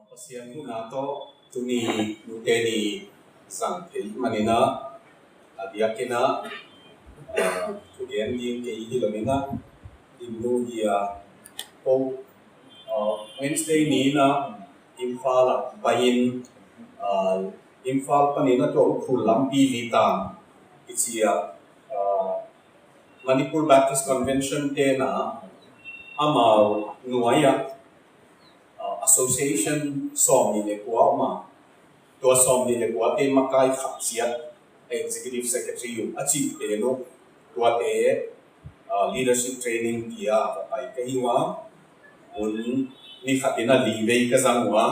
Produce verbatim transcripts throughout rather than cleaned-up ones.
Pasian huna tawh tuni nute ni zang thei maninah, a diakinah, ah, thugen ding kei hi loinah, Dimnu hi a, ko, ah, Wednesday ni inah Imphal ah pai-in, ah, Imphal paninah tua Ukhrul lampi Litan kici ah, ah, Manipur Baptist Convention tenah amau nuai ah, ah, association sawmnih le kua om a, tua sawmnih le kuate makai khat ciat executive secretary uh a cihte uh, tuate, ah, leadership training tia va pai ka hi uh a, hun ni khatin a livei ka zang uh a,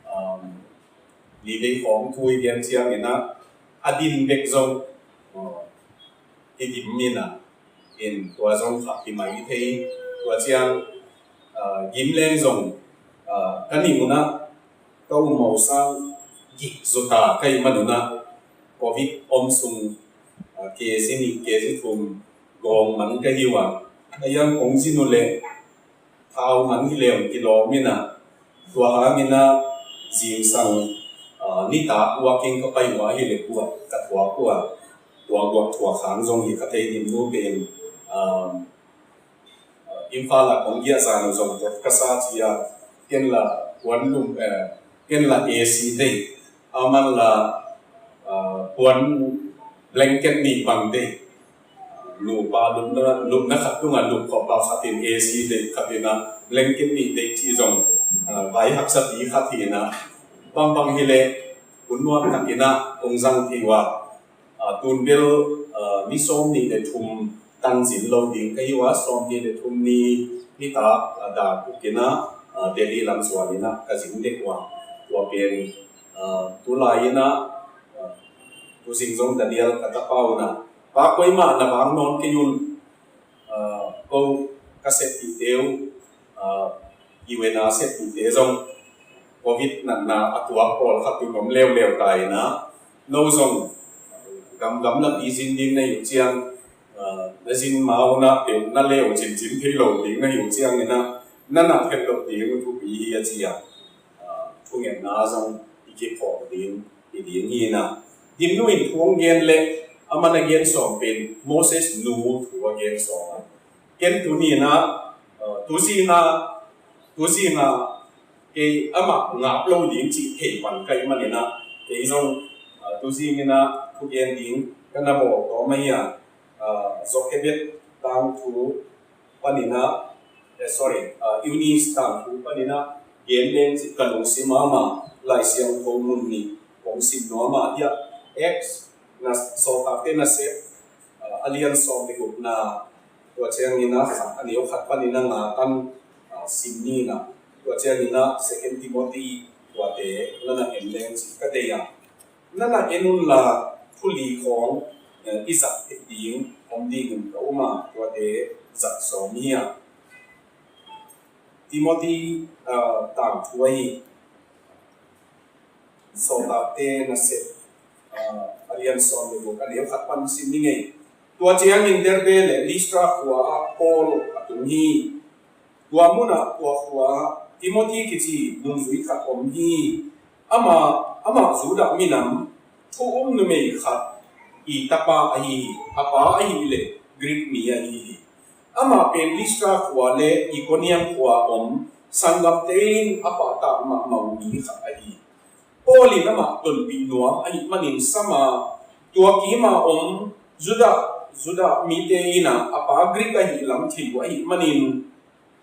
um, livei khawng thu i gen cianginah a din bek zong, ah, i gim inah, in tua zong kha hi mai thei. Tua ciang, ah, gim leng zong, ah, ka nih unah ka um mawh sang gik zuta ka ih man unah Covid om sung, ah, kezi nih kezi thum gawng man ka hi uh a, a iang kong zin uh leh thau man hi leh kilawm inah, tua hangin ah zingsang, ah, nitak walking ka pai uh a hi leh kuah ka thuak uh a, tua guak thuak hang zong hi ka thei. Dimnu pen, ah, Imphal ah kong giah zan uh zong tua ka sa ci a, ken la puan lum, eh, ken la A C dei, a man la, ah, puan blanket nih bang dei. Nupa lupna, lupna khat tungah lup khawpa khatin A C deih khatinah blanket nih deih cih zong, ah, vai haksa pi khat hinah bangbang hileh hun nuam takinah kong zang thei uh a, ah, tun bel, ah, ni sawm nih le thum tang zin lo ding ka hi uh a, sawm nih le thum ni nitak, ah, dak ukinah, ah, Delhi lam zuaninah ka zin dek uh a, tua pen, ah, tulai inah, ah, tuzing zong Daniel ka tapa unah, Pa, koimah na vang nawn kei un, ah, ko ka seppihte uh, ah, U N a seppihte zong Covid natna a tuak pawlkhat tun om leuleu ta inah, no zong gamgam lapi zin ding na hi uh ciang, ah, na zin ma unah peuh na leu cincin thei lo ding na hi uh cianginah, na nat het loh ding uh thupi hi a ci a, ah, thungetna zong i kiphawk ding hi ding hinah. Dimnu in thu hong gen leh a man a gen sawm pen Moses nu thu a gen sawm a. Ken tuninah, ah, tuzinah, tuzinah kei amah ngap lo ding cih thei pan ka ih maninah, kei zong, ah, tuzinginah thugen ding ka na bawl tawm ahi a, ah, Jokebed tangthu paninah, eh, sorry, ah, Eunice tangthu paninah gen leng cih ka lungsim mahmah. Lai Siangtho mun nih kong sim nuam a, hiah Acts na, Sawltakte Nasep, ah, a lian sawm le gukna, tua cianginah khat, a neu khat paninah nga tan, ah, sim ninah, tua cianginah Second Timothy tuate na na en leng cih ka deih a. Na na en unla thu li khawng, eh, i zat theih ding om dingin ka um a, tuate zat sawm hi a. Timothy, ah, tangthu ahi, Sawltakte Nasep, ah, a lian sawm le guk, a neu khat pan sim ni ngei. Tua ciangin Derbe le Listra khua ah Paul a tung hi. Tua munah tua khua Timothy kici nungzui khat om hi. Amah, amah Judah minam thu um numei khat i tapa ahi hi. A pa ahih leh Greek mi ahi hi. Amah pen Listra khua le Iconium khua om sanggamte in a pahtak mahmah uh mi khat ahi hi. Paul in amah tonpih nuam ahih manin sam a, tua kima om Judah, Judah mite in ah a pa Greek ahih lam thei uh ahih manin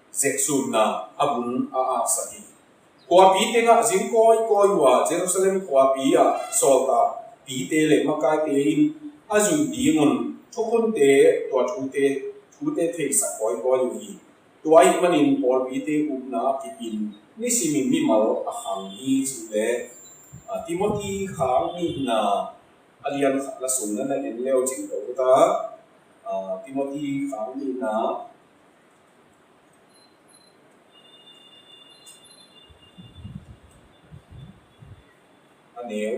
zeksunna a bun a aksak hi. Khuapi tengah zin kawikawi uh a, Jerusalem khuapi ah sawltakpite le makaite in a zuih dingun thukhunte, tua thute, thute theisak kawikawi uh hi. Tua ahih manin pawlpite upna a kip in nisimin mimal a khang hi cih leh, a, Timothy khang nihna a lian khat la sung na na en leu cin ka ut a, a, Timothy khang nihna a neu,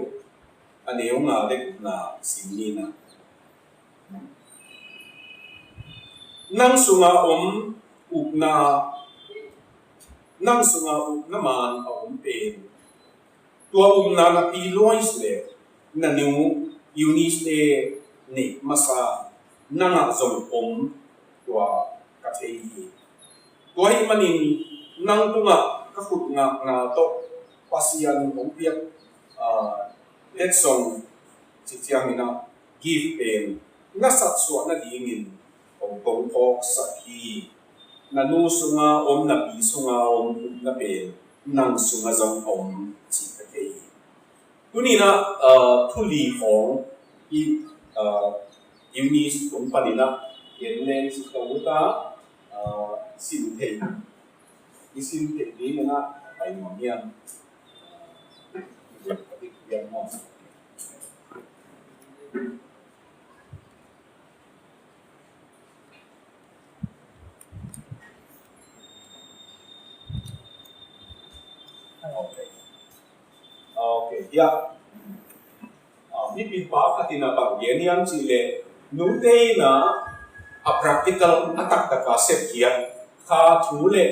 a neu nga le gukna sim ni na. Nang sunga om upna nang sunga upna man a om pen, tua upna na pi Lois le na nu Eunice te neih masa nangah zong om tua ka thei hi. Tua ahih manin nang tungah ka khut ngakna tawh Pasian hong piak, ah, letsong ci ciangin ah gift pen na sapsuah nadingin hong kong phawksak hi. Na nu sunga om, na pi sunga om upna pen nang sunga zong om cih ka thei hi. Tuni-in ah, ah, thu li khawng i, ah, Eunice tung panin ah gen leng ci ka ut a, ah, sim thei, i sim thei dingin ah pai nuam hiam? Ah, i sim thei hiam maw? Ok. Ok, ya. Ah, mipi pa khat in ah bang gen hiam cih leh, nute in ah a practical, a taktak a sepkhiat kha thu le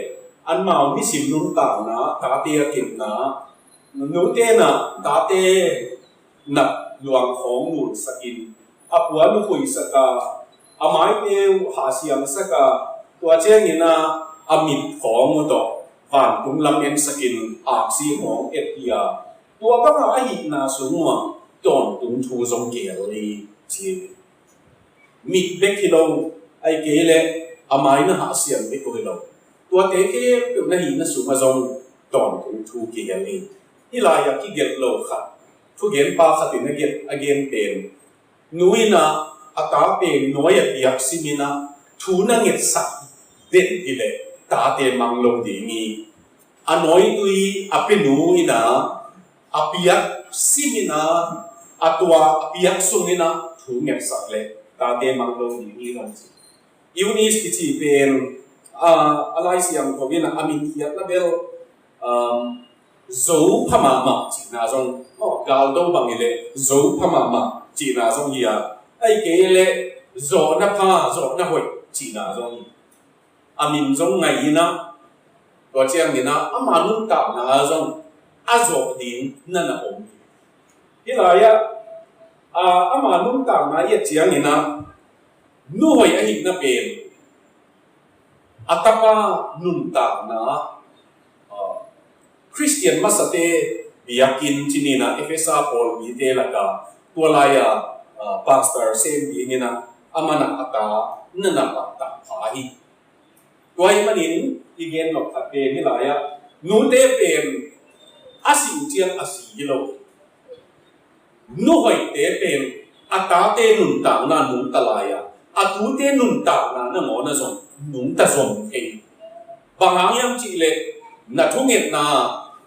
anmau nisim nuntakna, tate a kepna, nute in ah tate na luang khawng mulsak in, a puan uh huihsak a, a maite uh hahsiangsak a, tua ciangin ah a mit khawng uh tawh vantung lam ensak in aksi khawng et hi a, tua bangah a hihna sung uh ah tawntung thu zong gel hi ci. Mit bek hi lo, ahih kei leh a mai na hahsiang bek uh hi lo, tuate khempeuh na hihna sungah zong tawntung thu kigel hi. Hih lai-ah kigelh lo khat, thugenpa khat in a gen, a gen pen, nu in ah a ta pen nawi a piak simin ah thu na ngetsak den hi leh tate mang lo ding hi. A nawitui a pia nu in ah a piak simin ah, a tua a piak sungin ah thu ngetsak leh tate mang lo ding hi, zong ci. Eunice kici pen, ah, a Lai Siangtho in ah a min khiatna bel, um, zo pha mahmah cihna zong, maw, galdo bang hi leh zo pha mahmah cihna zong hi a, ahih kei leh zawhna pha, zawhna hoih cihna zong hi. A min zong ngai in ah, tua ciangin ah ama nuntakna ah zong a zawh ding na na om hi. Hih lai-ah, ah, ama nuntakna i et ciangin ah, nu hoih ahihna pen a tapa nuntakna, ah, Khristian masate biakinn ci-in ah, Efesa pawlpite lakah tua lai-ah, ah, pastor sem dingin ah a man ah a ta na na taktak pha hi. Tua ahih manin i gen nop khat pen hih lai-ah, nute pen a si uh ciang a si hi lo. Nu hoihte pen a tate nuntakna nungta lai-a, a tute nuntakna nangawn ah zong nungta zom thei. Bang hang hiam cih leh na thungetna,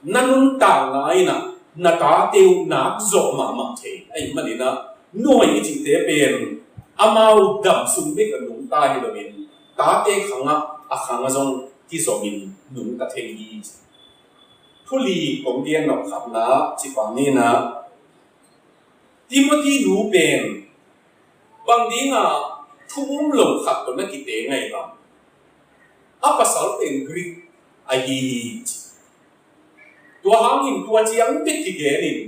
na nuntakna in ah na tate uh nak zawh mahmah thei. Ahih manin ah nu hoih i cihte pen amau dam sung bek a nungta hi loin, tate khangah, a khangah zong kizomin nungta thei hi. Thu li kong gen nop khatna, ci pah ni in ah, Timothy nu pen bang dinga thu um lo khat tawh na kiteng ahi bang? A pasal pen Greek ahi hi, ci. Tua hangin tua ciang bek kigen in,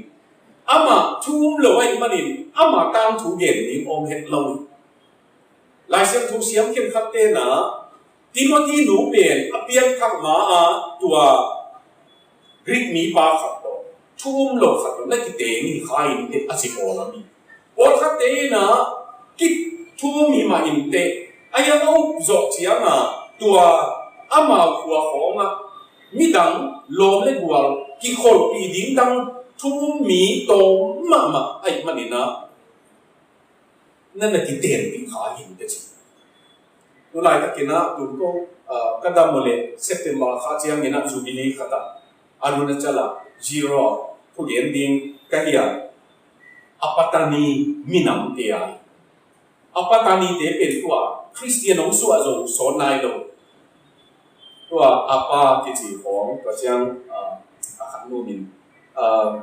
amah thu um lo ahih manin amah tangthu gen ding om het lo hi. Lai Siangtho siam khenkhatte in ah Timothy nu pen a pianthak ma-a tua Greek mipa khat tawh thu um lo khat tawh na kiteng hi kha inteh, a ci pawl a mi. Pawlkhatte in ah ki thu um hi mah inteh, a hiang a up zawh ciangin tua amau khua khawngah midang lawm le gual kikholhpih ding dang thu um mi tawm mahmah ahih manin ah na na kitenpih kha inteh, ci. Tu laitakin ah tun ko, ah, ka dam uh leh September kha ciangin ah Jubilee khat ah Arunachal ah Ziro ah thugen ding ka hi a, a Patani minamte ahi. A Patanite pen tua Khristian hong suah zo sawt nai lo. Tua a pa kici khawng, tua ciang, ah, a khat nu min, ah,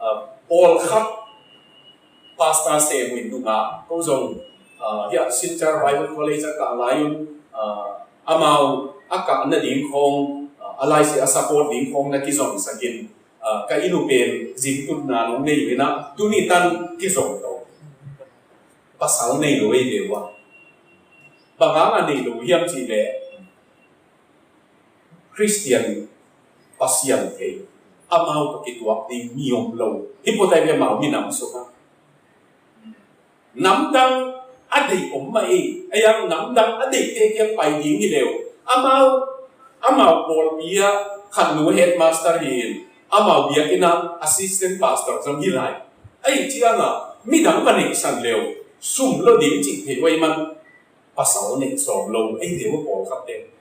ah, pawlkhat pastor sem uh in nungah ko zong, ah, hiah Silchar Bible College a kah lai un, ah, amau a kah nading khawng, ah, A laisi a support ding khawng na kizongsak in, ah, ka inn uh pen zingtutna nong nei uh hi na, tuni tan kizong to. Pasal nei lo ei ve ua. Bang hang a nei lo hiam cih leh Khristian Pasian thei, amau tawh kituak ding mi om lo. Hi pawtai ve amau minam sungah. Namdang a deih om mah ei, a yang namdang a deihte kiang pai ding hi leh uh. Amau, amau pawlpi ah khat nu headmaster hi in, amau biakinn ah assistant pastor zong hi lai. Ahih ciangin midang va neihsan leh uh, sum lo ding cih thei uh ahih man pasal neih sawm lo, ei ve ua pawlkhatte.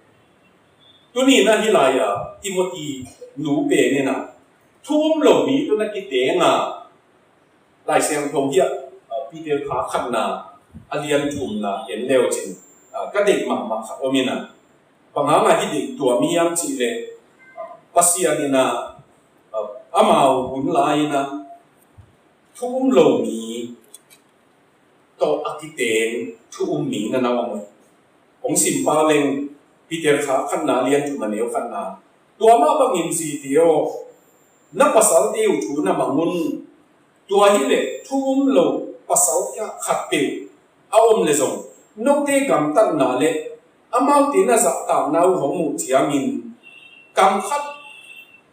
Tuni na hih lai-a Timothy nu pen in a, thu um lo mi tawh na kiteng a, Lai Siangtho hiah, ah, Peter kha khatna, a lian thumna en le uh cin, ah, ka deih mahmah khat om in a, bang hang a hih deih tuam hiam cih leh, ah, Pasian in a, ah, amau hun lai in a, thu um lo mi tawh a kiteng thu um mi na na om uh. Hong sim pah leng, Peter kha khatna lian thum a neu khatna, tua mah bangin zite aw, na pasalte uh thu na mang un. Tua hi leh thu um lo pasal khat peuh a om leh zong, note gamtatna le amaute na zahtakna uh hong muh ciangin, kam khat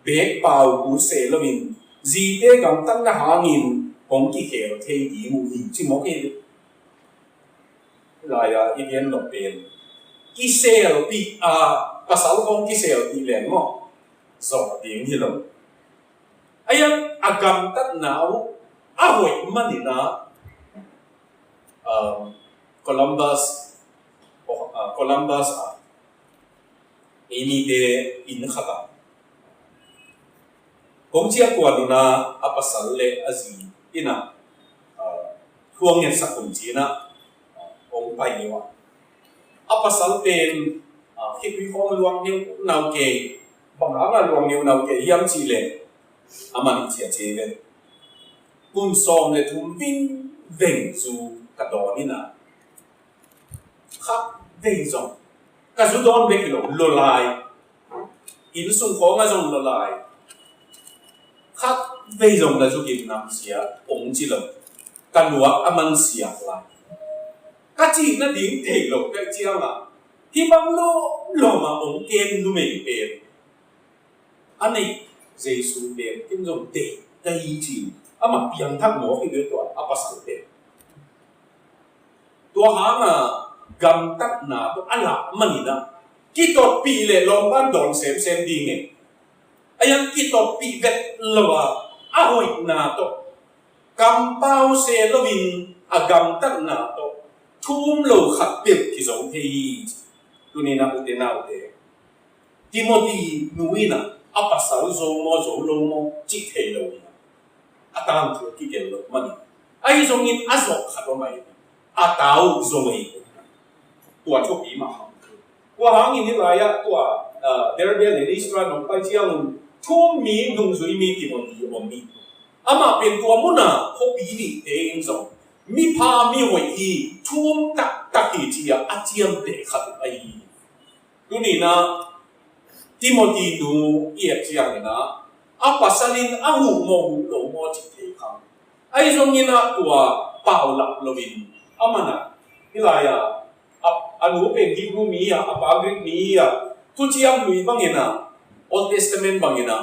beek pau uh se loin, zite gamtatna hangin hong kikhel thei ding uh hi, ci mawk hi. Lai-a i gen nop pen, kiselpih a, pasal khawng kiselpih leng maw, zawh ding hi lo. A yang a gamtatna uh a hoih manin a, um, Columbus, oh, uh, Columbus a, ei mite inn khat ah kong ciah kuan un a, a pasal le a zi in a, ah, thu a ngetsak un ci-in a, ah, kong pai uh a. A pasal pen, ah, khitui khawng luang neu nau kei, bang hang a luang neu nau kei hiam cih leh, a man i ciah ci ve. Kum sawm le thum vingveng zu ka dawn in a, khat vei zong ka zu dawn bek hi lo, lawlai. Inn sung khawng ah zong lawlai. Khat vei zong na zu gim nam sia ong ci lo. Ka luak a man siak lai. Ka cihna ding thei lo ka hih ciangin, hih bang lawmlawm a ong kem numei pen, a neih Jesu pen ken zong deih ka hi ci-in amah piangthak mawk hi ve tua a pasal pen. Tua hangin gamtatna tawh a lak manin a, kitotpih leh lawmpan dawn semsem ding e. A yang kitotpih vet lo a, a hoihna tawh, kampau se loin a gamtatna tawh thu um lo khat peuh kizo thei hi. Tuni-in a ute naute, Timothy nu in a, a pasal zo maw zo lo maw cih thei lo in a, a tangthu a kigen lo manin, ahi zongin a zawh khat om a, a ta uh zo ei. Tua thupi mah hang. Tua hangin hih lai-ah tua, ah, Derbe le Listra nong pai ciangun, thu um mi, nungzui mi Timothy om hi. Amah pen tua munah khuapi nihte in zong mipha mihoih hi, thu um taktak hi ci-a a ciamteh khat uh ahi hi. Tuni-in a Timothy nu i et ciangin a, a pasal in a huh maw huh lo maw cih thei kha. Ahi zongin a tua paulap loin, a man a, hih lai-a, a, a nu pen Hebrew mi hi a, a pa Greek mi hi a, thuciam lui bangin a, Old Testament bangin a,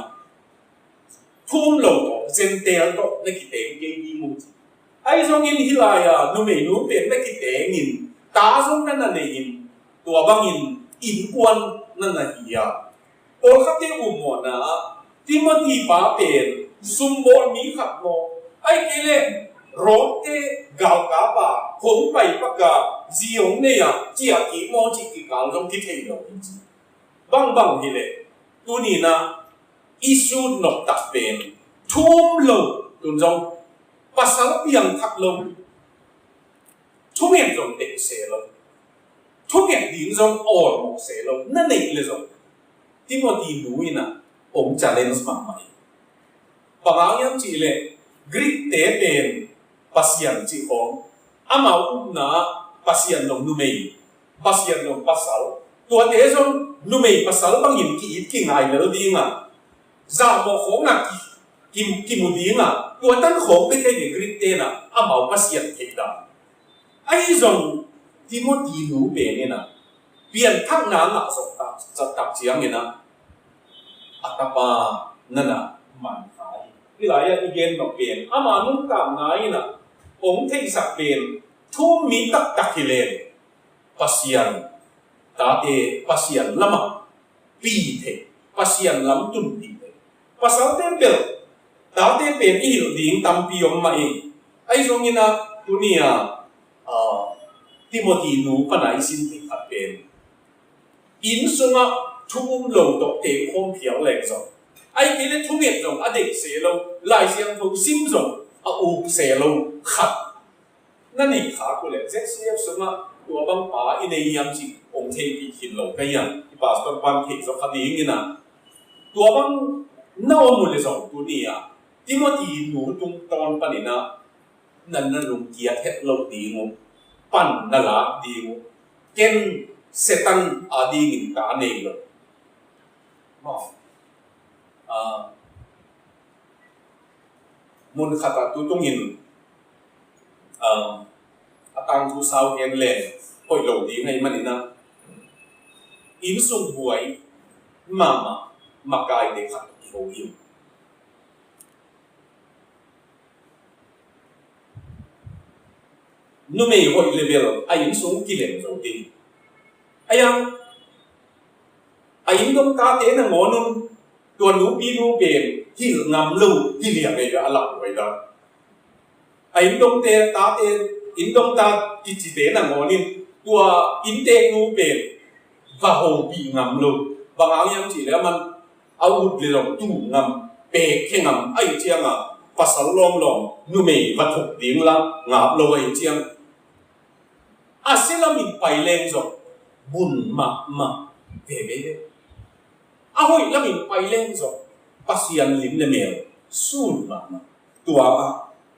thu um lo tawh, Gentile tawh na kiteng kei ding uh ci. Ahi zongin hih lai-a numeinu pen na kitengin, ta zong na na nei-in, tua bangin innkuan na na hi a. Pawlkhatte ummawhna ah, Timothy pa pen sumbawl mi khat maw, ahih kei leh Rom-te galkap a hong pai pak a, zi hong nei a, ciah kik maw cih kikal zong kithei lo hi ci. Bangbang hi leh, tuni-in a i sut noptak pen, thu um lo, tun zong pasal piangthak lo, thunget zong deih se lo, thunget ding zong awlmawh se lo na neih leh zong, Timothy nu in a hong challenge mahmah hi. Bang hang hiam cih leh, Greek-te pen Pasian cih khawng, amau upna ah Pasian zong numei, Pasian zong pasal, Tuate zong numei pasal bangin ki-it kingai lel ding a, zahmawh khawng a ki, ki, kimu ding a, tua tan khawng bek hi ve Greek te in a, amau pasian theih dan. Ahi zong Timothy nu pen in a, pianthakna ngah zawh tak, zat tak ciangin a, a tapa na na man kha hi. Hih lai-ah i gen nop pen, ama nuntakna in a, hong theihsak pen, thu-um mi taktak hi leng, Pasian tate, Pasian lamah pi thei, Pasian lam tunpih thei. Pasalte bel, tate pen i hilh ding tampi om mah hi. Ahi zongin a, tuni-a, ah, Timothy nu pana i sin thei khat pen, inn sungah thu-um lo tawh tengkhawm phial leng zong, ahih kei leh thunget zong a deih se lo, Lai Siangtho sim zong a uk se lo khat na nei kha uh leh, Z C F sungah tua bang pa i nei hiam cih hong theihpih khin lo ka hi a, i pastor pan theih zaw kha dingin a, tua bang na om uh leh zong tuni-a Timothy nu tungtawn panin a, na na lungkiat het loh ding uh, pan na lak ding uh, ken Satan adingin ta nei lo. Maw. Ah, mun khatah tutungin, ah, a tangthu sau hen leng hoih lo ding ahih manin a, innsung buai mahmah makaite khat kiho hi. Numei hoih leh bel a innsung kilem zo ding. Ahi zong a inn dong tate nangawn un, tua nupi nu pen hilh ngam lo hi liang ei a, a lak huai dan. A inn dongte, tate, inn dong ta kicite nangawn in, tua inntek nu pen va hopih ngam lo. Bang hang hiam cih leh aman a ut leh zong tu ngam, pek khe ngam, ahih ciangin pasal lawmlawm numei va thuk ding la ngap lo ahih ciang, a sia lamin pai leng zong bun mahmah veve. A hoih lamin pai leng zong Pasian lim leh mel sun mahmah. Tua ah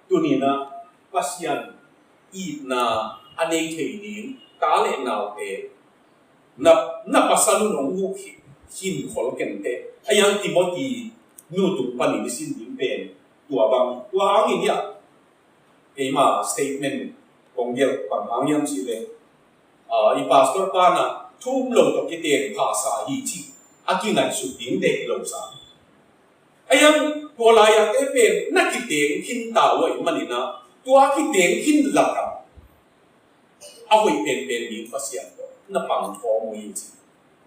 tuni-in a Pasian itna a nei thei ding ta leh naute na, na pasal un hong uk khin khol kei inteh. Ahi zong Timothy nu tung panin i sin ding pen tua bang, tua hangin hiah keima statement kong gelh bang hang hiam cih leh, ah, i pastor pan a thu-um lo tawh kiteng phasa hi cih a kingaihsut ding deih lo sa. Ahi zong tua lai-ate pen na kiteng khin ta uh ahih manin a, tua kiteng khin lakah a hoih penpen ding Pasian tawh na pang khawm uh hi cih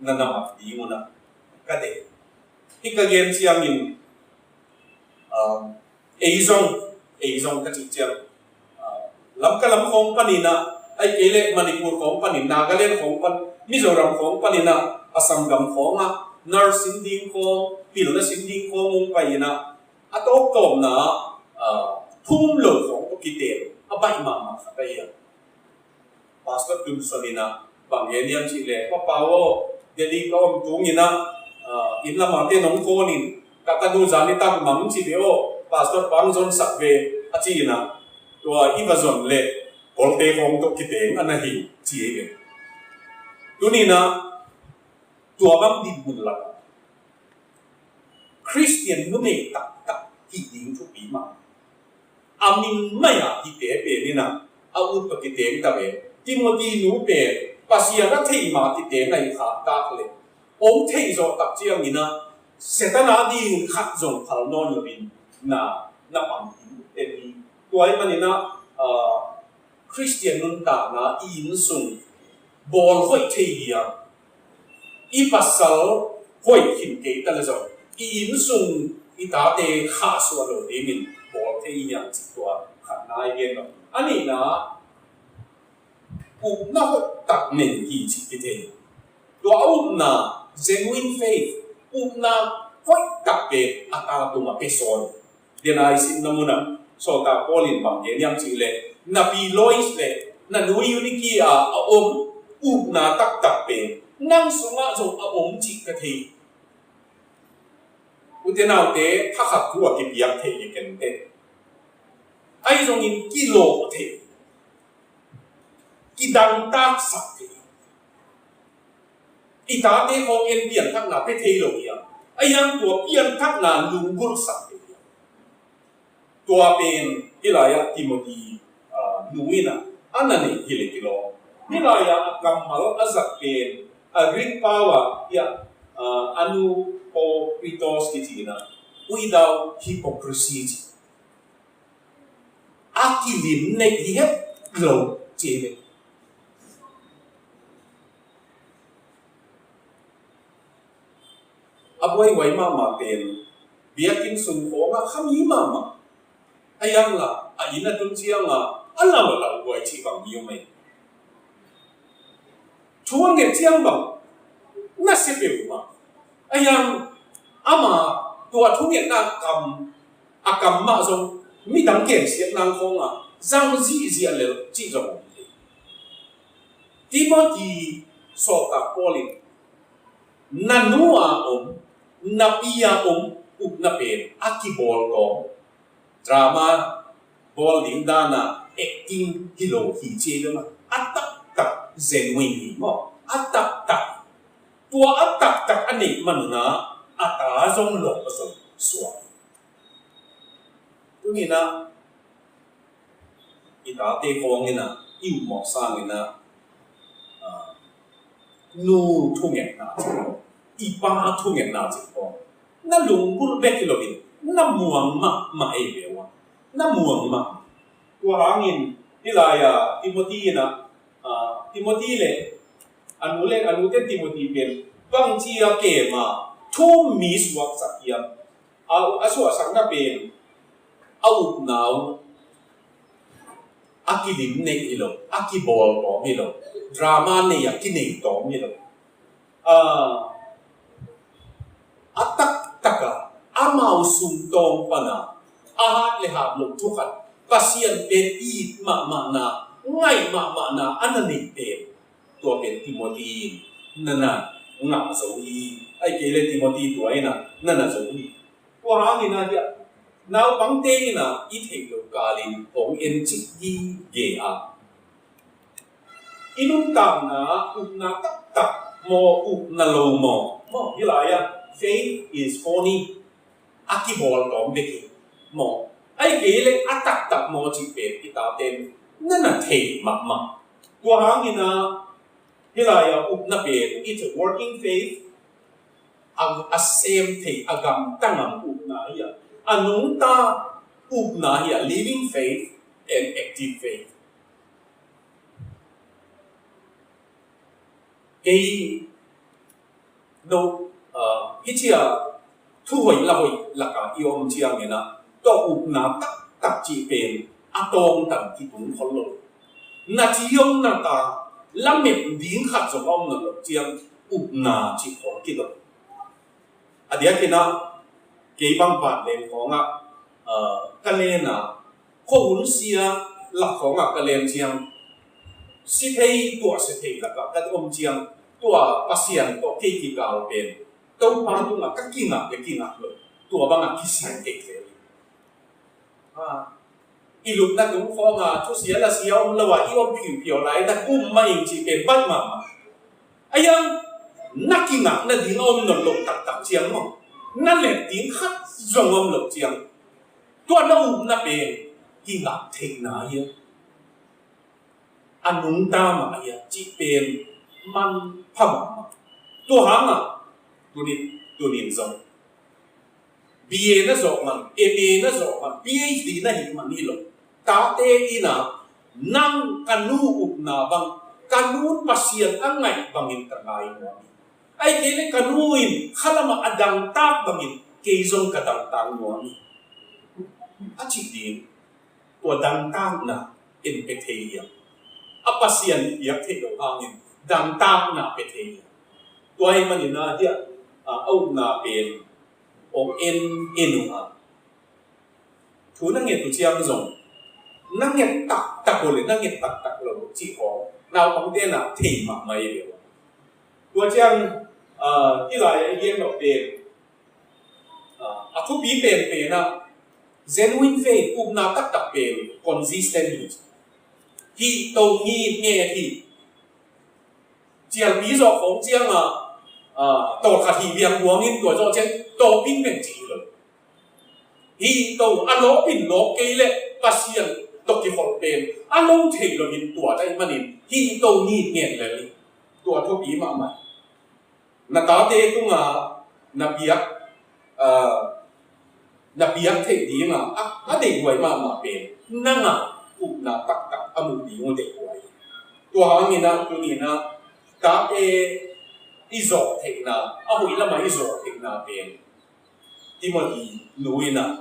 na na mak ding un a ka deih. Hih ka gen ciangin, um, ei zong, ei zong ka cih ciang, uh, Lamka lam khawng panin a, ahih kei leh Manipur khawng panin, Nagaland khawng pan, Mizoram khawng panin a, Assam gam khawng ah nurse sin ding khawng, pilna sin ding khawng hong pai-in a, a tawptawpna ah, ah, thu-um lo khawng tawh kiteng a baih mahmah khat ahi a. Pastor Tunson in a bang gen hiam cih leh, Pa Pau aw, Delhi ka om tungin a, ah, inn lamah te nong call in, ka tanu zan nitak mang ci ve aw, Pastor pa hong zonsak ve a ci-in a, tua i va zon leh Kawlte khawng tawh kiteng a na hi ci hi ve. Tuni-in a tua bang dinmun lakah Khristian numei taktak hih ding thupi mah. A min mai-a hihte pen in a, a ut tawh kiteng ta ve. Timothy nu pen Pasian a thei ma kiteng a hi khak tak leh, hong theih zawh tak ciangin a, Satan adingin khat zong phal nawn loin na, na pang ding uh ten hi. Tua ahih manin a, ah, Khristian nuntakna i innsung bawl hoih thei hiam? I pasal hoih khin kei ta leh zong i innsung i tate khahsuah lo dingin bawl thei hiam cih tua khatna i gen lo. A nihna, upna hoih tak nei hi cih kithei. Tua a upna, genuine faith, upna hoih tak pen a ta tungah pia sawn. Dena i simna munah Sawltak Paul in bang gen hiam cih leh, na pi Lois leh na nu Eunike ah a om upna taktak pen nang sungah zong a om cih ka thei. Ute naute, thakhat thu a kipiak thei hi kei inteh. Ahi zongin kilawh thei, kidangtaksak thei. I tate khawng en pianthakna pia thei lo hiam? A hiang tua pianthakna lunggulhsak thei hiam? Tua pen hih lai-ah Timothy, ah, nu in ah a na neih hi leh kilawm. Hih lai-ah a kammal a zat pen a Greek pau ah hiah, ah, anupokritos kici in ah without hypocrisy ci. A kilim neih hi het lo ci hi. A buaihuai mahmah pen biakinn sung khawngah khami mahmah. A hiang la a inn a tun ciangah a lau a lauhuai cih bang mi om ei. Thu a nget ciang bang nasia peuhmah. A hiang ama tua thungetna kam a kam mah zong midang gensiatna khawngah zang zihziah lel cih zong om hi. Timothy sawltak Paul in na nu a om, na pi a om upna pen a kibawl tawm, drama bawl ding dana acting hi lo hi ci ei bel a taktak genuine hi maw? A taktak, tua a taktak a neih manun ah a ta zong lawh a zong suak. Tuni-in ah i tate khawng in ah i upmawh sangin ah, ah, nu thungetna cih khawng, i pa thungetna cih khawng na lunggulh bek hi loin na muang mahmah ei ve ua. Na muang mahmah. Tua hangin hih lai-ah Timothy in ah, ah, Timothy le a nu le a nute Timothy pen bangci a kem a thu um mi suaksak hiam? A, a suahsakna pen a upna uh a kilim neih hi lo, a kibawl tawm hi lo, drama nei a kinei tawm hi lo. Ah, a taktak a amau sung tawng pana a hat le hat loh thu khat, Pasian pen it mahmahna, ngaih mahmahna a na neih pen tua pen Timothy in na na ngah zo hi. Ahih kei leh Timothy tua in ah na na zo hi. Tua hangin ah hiah naupangte in ah i theih loh kalin hong en cih hi gei a, i nuntakna upna taktak maw, upna lo maw, maw, hih lai-ah faith is phony, a kibawl tawm bek hi maw? Ahih kei leh a taktak maw cih pen i taten na na thei mahmah. Tua hangin ah hih lai-ah upna pen it's a working faith, a, a sem thei, a gamta ngam upna hi a, a nungta upna hi a, living faith and active faith. Kei no, ah, hih ci a thu hoih la hoih lakah i om ciangin ah tua upna taktak cih pen a tawngtan kitung khol lo. Na ci om na ta lamet ding khat zong a om nawn lo ciang upna cih khawng kidong. A diakin ah kei bang vanleng khawngah, ah, ka len a, khuahun sia lak khawngah ka len ciang, si thei tuahsia thei lakah ka om ciang, tua Pasian tawh kei kikal pen Topa tungah ka kingah le kingah lo, tua bangah kisiang kei zel. Ah, i lupna tung khawngah thusia lasia om lo a i om phiuphiau lai na kum mah ing cih pen baih mahmah. A hiang na kingah nading a om nawn lo taktak ciang maw, na let ding khat zong om lo ciang, tua na upna pen kingah theihna hi a, a nungta mah hi a cih pen manpha mahmah. Tua hangah tunin, tunin zong B A na zawh man, M A na zawh man, P H D na hih man hi lo, tate in ah nang ka nu upna bang, ka nu Pasian a ngaih bangin ka ngai nuam hi. Ahih kei leh ka nu in khalamah a dangtak bangin kei zong ka dangtak nuam hi, a cih ding. Tua dangtakna en pia thei hiam? A Pasian i piak theih loh hangin dangtakna pia thei hiam? Tua ahih manin ah hiah, ah, a upna pen hong en en uh a, thu na nget uh ciang zong na nget taktak uh le na nget taktak lo uh cih khawng naupangte in ah thei mahmah hi ve uh. Tua ciang, ah, hih lai-ah i gen loh pen, ah, a thupi penpen ah genuine faith, upna taktak pen consistent hi. Hih to ngit nget hi. Cialpi zawh khawng ciangah Ah, tawlkhat hih biang buangin tua zawh ciang tawpin beng ci hi lo. Hih to a lawpin lawp kei leh Pasian tawh kiholh pen a lo thei loin tua daih manin hih to nit ngen lel hi. Tua thupi mahmah. Na tate tunga na biak, ah, na biak theih dinga a, a deihhuai mahmah pen nanga upna taktak a muh ding uh deihhuai. Tua hangin ah tuni-in ah tate i zawh theihna, a hoih lamah i zawh theihna pen Timothy nu in ah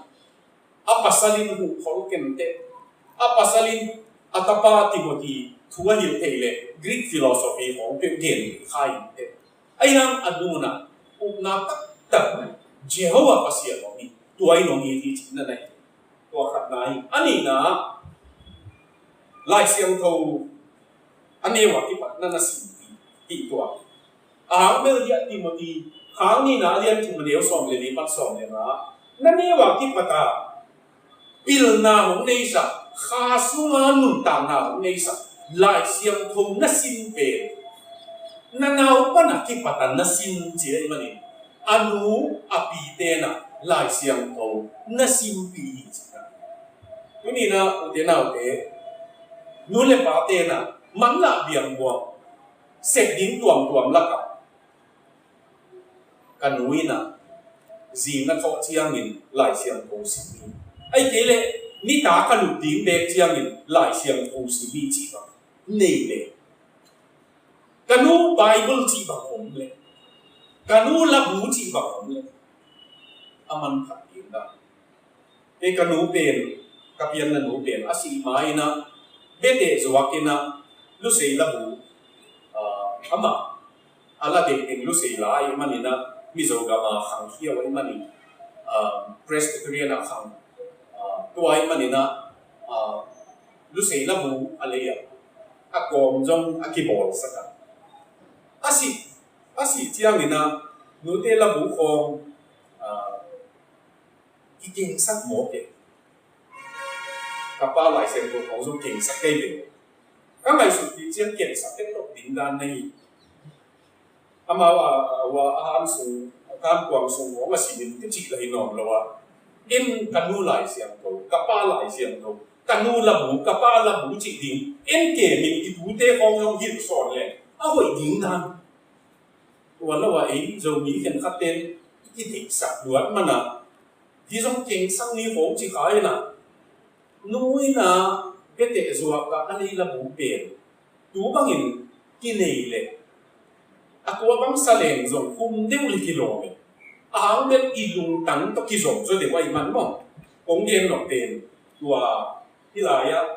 a pasal in huhkhol kenteh, a pasal in a tapa Timothy thu a hilh theih leh Greek philosophy khawng peuh gen kha inteh. Ahi hang a nu in ah upna taktak Jehovah Pasian hong hi, tua in hong it hi cihna na hi. Tua khatna hi. A nihna, Lai Siangtho a neu a kipat na na sim hi, hi tua hi. A hang bel hi a Timothy, hang nihna a lian thum a neu sawm le li pan sawm le nga, na neu a kipat a pilna hong neisak, kha sunga nuntakna hong neisak Lai Siangtho na sim pen na nau pan a kipat a na sim ci ahih manin a nu a pite in ah Lai Siangtho na simpih hi ci. Tuni-in ah ute naute, nu le pate in ah manlah biangbuang sep ding tuamtuam lakah ka nu in ah zing a thawh ciangin Lai Siangtho sim hi. Ahih kei leh nitak a lut ding beek ciangin Lai Siangtho sim hi cih bang nei leh, ka nu Bible cih bang om leh, ka nu labu cih bang om leh, a manphat ding dan. Kei ka nu pen, ka pianna nu pen a sih ma-in ah, biate zuak in ah, Lusei labu, ah, amah a la ding ding Lusei la ahih manin ah, Mizo gam a khangkhia uh ahih manin, ah, Presbyterian a khang, ah, tua ahih manin ah, ah, Lusei labu a lei ah, a kawm zong a kibawlsak a. A sih, a sih ciangin ah, nute labu khawng, ah, kikengsak mawk e. Ka pa Lai Siangtho khawng zong kengsak kei ve. Ka ngaihsut ding ciang kengsak tek lo ding dan na hi. Amau a, a, a, a han sung, a kan kuang sung khawng a simin ka cih la hi nuam lo a. In ka nu Lai Siangtho, ka pa Lai Siangtho, ka nu labu, ka pa labu cih ding in kemin i tute khawng zong hilh sawn leh a hoih ding dan. Tua lo a ei Zomi khenkhat ten i deihsak luat man a, hi zong kengsak ni khawng ci kha in ah, nu in ah biate zuak a a lei labu pen tu bangin kinei leh, a tua bang sa leng zong hum deuh leh kilawm e. A hang bel i lungtang tawh kizom zaw deuh ahih man maw. Kong gen nop pen tua hi lai ah,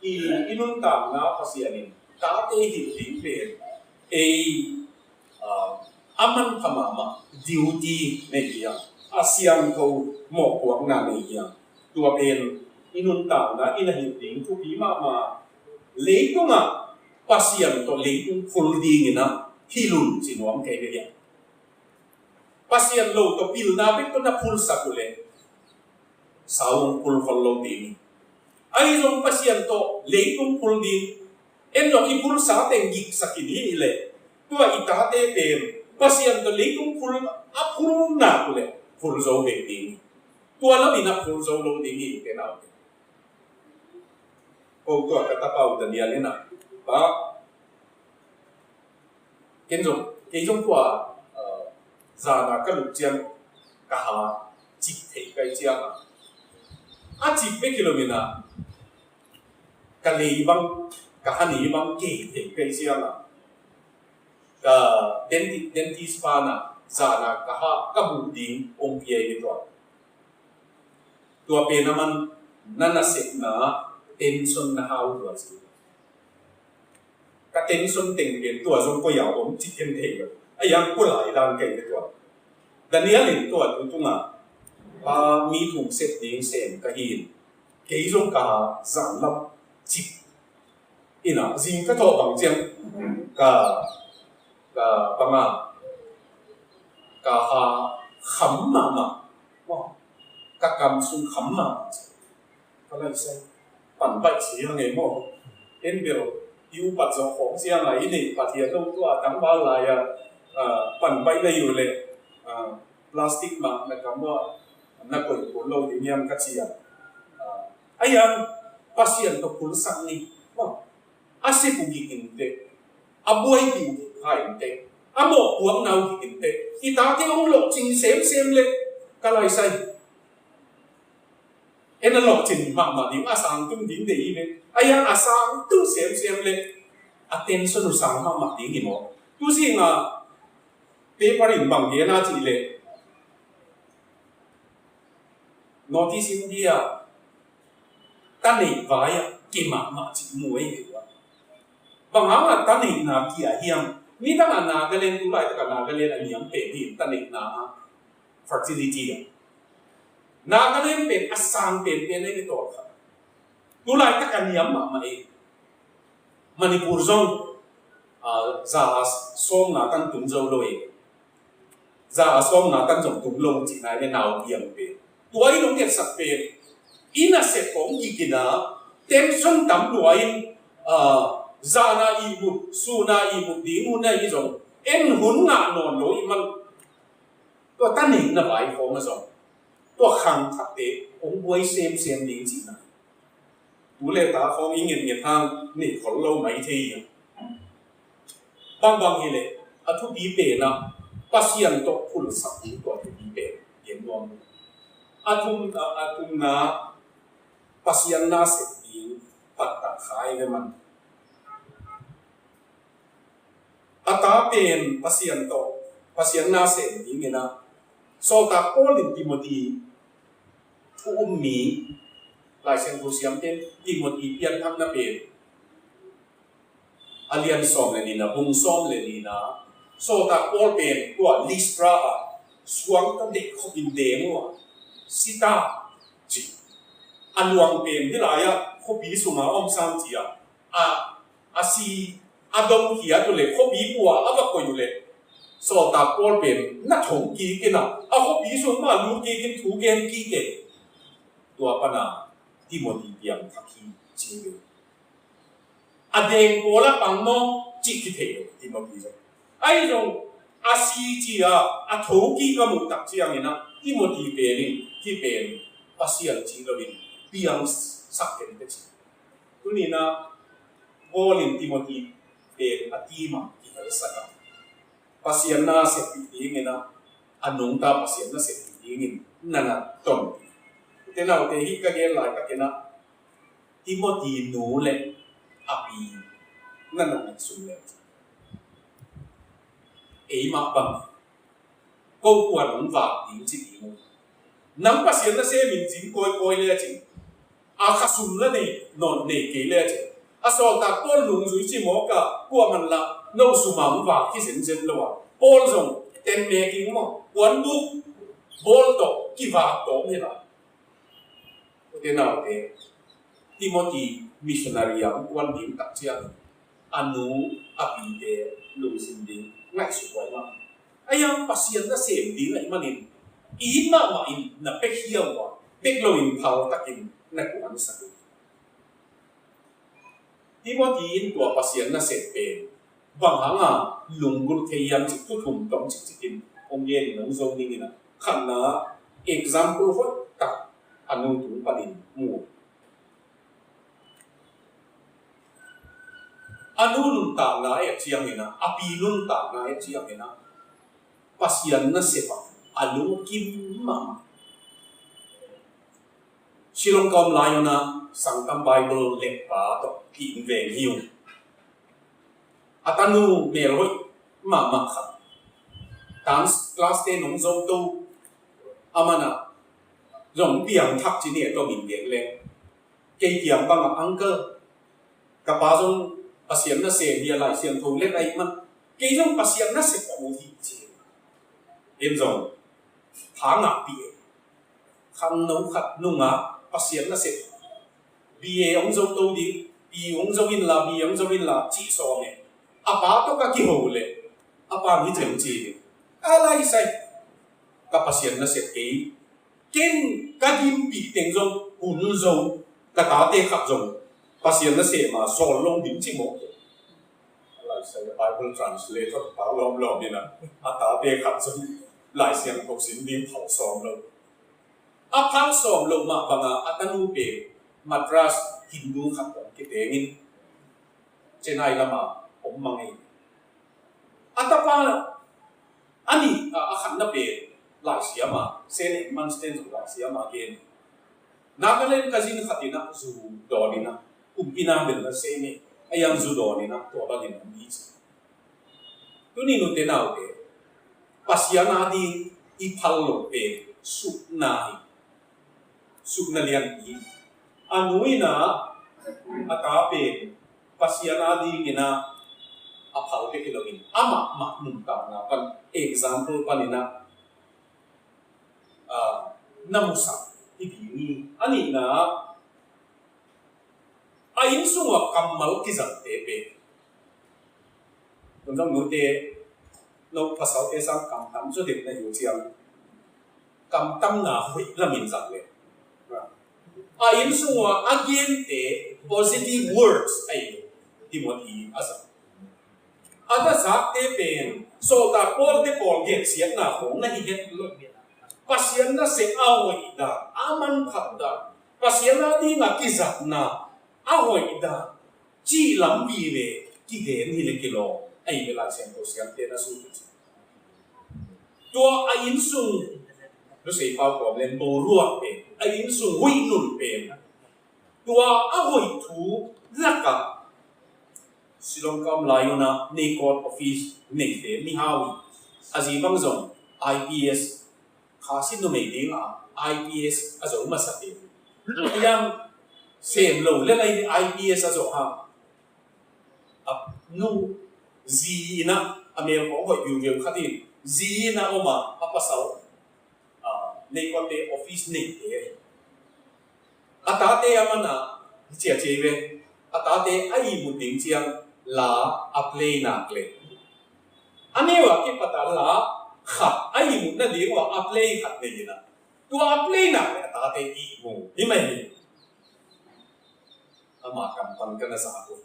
i, i nuntakna Pasian in tate hilh ding pen ei, ah, a manpha mahmah duty nei hi a, a siangtho mawhpuakna nei hi a. Tua pen i nuntakna in a hilh ding thupi mahmah. Leitungah Pasian tawh leitung phul dingin ah hilh un ci nuam kei ve hi a. Pasian lo tawh pilna bek tawh na phulsak uh leh sau hong phul khol lo ding hi. Ahi zong Pasian tawh leitung phul ding, en lo i phulsa teng giksak in hi leh, tua i tate pen Pasian tawh leitung phul a phul nak uh leh phul zo bek ding hi. Tua lo in a phul zo lo ding hi, ute naute. Ko tua ka tapa uh Daniel in ah, pa, ken zong, kei zong tua, uh, zan a ka lut ciang ka ha cip thei ka hih ciang a, a cip bek hi lo in ah, ka lei bang, ka hani bang kei thei ka hih ciang a, ka denti-, dentist pa in ah zan a ka ha ka buh ding hong pia hi tua. Tua pen a man na nasepna tension na hau tua ci. Ka tension teng pen tua zong koi a om ci ken thei lo. A yang kua lai dan kei ve tua. Daniel in tua tu tunga, pa, mi thum sep ding sem ka hi in, kei zong ka zan lam cip in ah, zing ka thawh bang ciang ka, ka banga, ka ha kham mahmah. Ka kam sung kham mahmah. Ka lai sai pan baih si hang ei maw. En bel i upat zawh khawng ciang a i neih Pathian lo tua tangval lai a, Pan baih na hi uh leh plastic mah na kam uah na koih kul lo ding hiam ka ci a. Ahi hang Pasian tawh phulsak ni. A sep uh gik inteh, a buaipih uh gik kha inteh, a mawhpuakna uh gik inteh, i tate hong lawhcing semsem leh ka laisai. En a lawhcing mahmah ding, a sang tung ding deih hi ve. Ahi hang a sang tung semsem leh a tension uh sang mahmah ding hi maw? Tu zing a paper in bang gen a cih leh North East India taneih vai ah kei mahmah cih mu ei ve ua. Bang hang a taneihna kia hiam? Nidang a Nagaland, tu laitak a Nagaland a niam pen hi taneihna a fertility a. Nagaland pen a sang penpen ei ve tawh kha. Tu laitak a niam mahmah ei. Manipur zong za a sawmna tan tung zo lo ei. Za a sawmna tan zong tung lo cihna ei ve, nau biang pen. Tua in hong etsak pen i nasep kong gik in a, tension tam lua in, zana ihmut, suna ihmut ding hun ahi zong en hun ngah nawn lo i man. Tua taneihna vai khawng a zong tua khangthakte hong buai semsem ding cihna. Tu le ta khawng i ngetnget hang nei khol lo mai thei hi. Bangbang hileh a thupi pen ah Pasian tawh phulsak ding tua thupi pen gen nuam. A thum, a, a thumna Pasian na sep ding taktak kha ei ve man. A ta pen Pasian tawh, Pasian na sem ding in a, sawltak Paul in Timothy thu um mi, Lai Siangtho siamte in Timothy pianthakna pen a lian sawm le nihna, bung sawm le nihna, sawltak Paul pen tua Listra ah suang tawh deih khop in deng uh a, si ta ci. A luang pen hih lai-ah khuapi sungah om sam ci a, a, a si, a dong khiat uh leh khuapi pua a va koih uh leh sawltak Paul pen na tho kik in a, a khuapi sung mah lut kik in thu gen kik e. Tua pan a Timothy piangthak hi ci ve. A deng pawl a pang maw cih kithei lo Timothy zong. Ahi zong a si ci a, a tho kik a muh tak ciangin a Timothy pen in hih pen Pasian ci lo in piangsak kei teh ci. Tuni in a Paul in Timothy pen a team ah kihelsak a, Pasian na seppih dingin a, a nungta Pasian na seppih dingin na na tonpih. Ute naute, hih ka gen laitakin a Timothy nu le a pi na na ngaihsun le, eimah bang ko kuan hong vak ding ci ding uh. Nang Pasian na sem in zin kawikawi le a cin, a khasum la nei nawn nei kei le a cin, a sawltak Paul nungzui ci mawk a, kuaman la no sum a hong vak hi zenzen lo a, Paul zong ten meking maw, kuan buk bawl tawh kivak tawm hi la. Ute naute, Timothy missionary a hong kuan ding tak ciang a nu a pite lungsim ding ngaihsut huai mah. Ahi hang Pasian na sem ding ahih manin it mahmah in na pia khia uh a, bek loin phal takin na kuansak uh. Timothy in tua Pasian na sem pen bang hanga lunggulh thei hiam cih thu thum tawm cikcikin hong genin hong zo dingin a, khatna example hoihtak a nu tung panin mu. A nu nuntakna et ciangin a, a pi nuntakna et ciangin a, Pasian nasep ah a lungkim mahmah. Shillong ka om lai un a Sangtam Bible lekpa tawh ki-in veng hi ung. A tanu melhoih mahmah khat, dance class te nong zoto, aman a zong piangthak ci ni a tawmin gen leng, kei kiang bangah, uncle, ka pa zong Pasian nasem hi a, Lai Siangtho let ahih man kei zong Pasian nasep ka ut hi ci. En zong tha ngahpih e. Khangno khat nungah Pasian nasep, B A hong zo to ding, P U hong zo inla, B A hong zo inla cih sawm e. A pa tawh ka kiho leh a pa hong hi cem ci ding. A laisai, ka Pasian nasep kei, ken ka gimpih teng zong hun zo, ka tate khat zong Pasian nasem a sawl lo ding ci mawk. Bible translator pa lawmlawm in a, a tate khat zong Lai Siangtho sim ding phal sawm lo. A phal sawm lo mah banga a tanu pen Madras Hindu khat tawh kitengin Chennai lama om mang ei. A tapa a nih a, a khatna pen Lai Siama, Saint Edmund's ten zong Lai Siama gen. Nagaland cousin khat in a zu dawn in a, kumpi na bel na sei ni, a yang zu dawn in a, tua bangin om hi ci. Tuni nute naute, Pasian a ding i phal lo pen sukna hi. Sukna lianpi. A nu in a, a ta pen Pasian a ding in a, a phal bek hi loin, amah mah nuntakna pan, example pan in a, a, na musak hi ding hi. A nihna, a inn sungah kammal kizatte pen, tun zong nute, no pasalte sang kam tam zaw den na hi uh ciang, kam tamna hoih lamin zang le. A inn sungah a gente positive words ahi Timothy a zang. A na zakte pen sawltak Paul te pawl gensiatna khong na hi het lo. Pasian na seh a hoih dan, a manphat dan, Pasian a ding a kizatna a hoih dan, cih lam vive kigen hi le kilawm, ahi ve Lai Siangtho siamte na sut uh ci. Tua a inn sung, Lusei pau kawm len boruak pen, a inn sung huih nun pen, tua a hoih thu lakah Shillong ka om lai un a Nei Court office neite mihau hi. A zi bang zong I P S, Khasi numei ding a I P S a zo masa pen. A yang sem lo le lai I P S a zo ha. A nu zi in a, a mel khong hoih viu viu khat in zi in a om a, a pasal, a, Nei Court te office neite ahi. A tate a man a, hi cia cia ve. A tate a ihmut ding ciang la a play nak le. A neu a kipat a la khat a ihmut nading ua a play khat nei in a. Tua a play nak le a tate ihmu hi mai hi. Ama kam pan ka na za uh.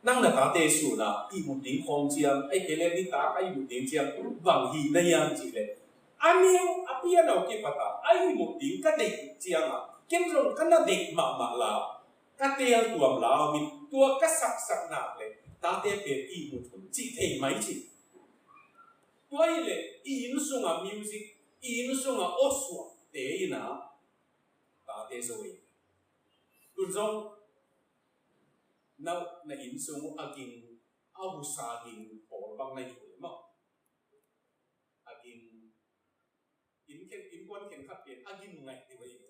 Nang na tate sun a ihmut ding khawng ciang, ahih kei le nitak a ihmut ding ciang, bang hi na hiam cih le. A neu a piano kipat a, a ihmut ding ka deih ciang a, ken zong ka na deih mahmah la, ka teel tuam la om in, tua ka saksak nak le, tate pen ihmut hun cih thei mai cih. Tua hi le, i inn sung a music, i inn sung a awsuakte in a, tate zo hi. Tun zong, na, na inn sung a ging, a husa ging pawl bang na hi uh maw. A ging, inn khen, innkuan khen khat pen a ging ngaih ding uh hi.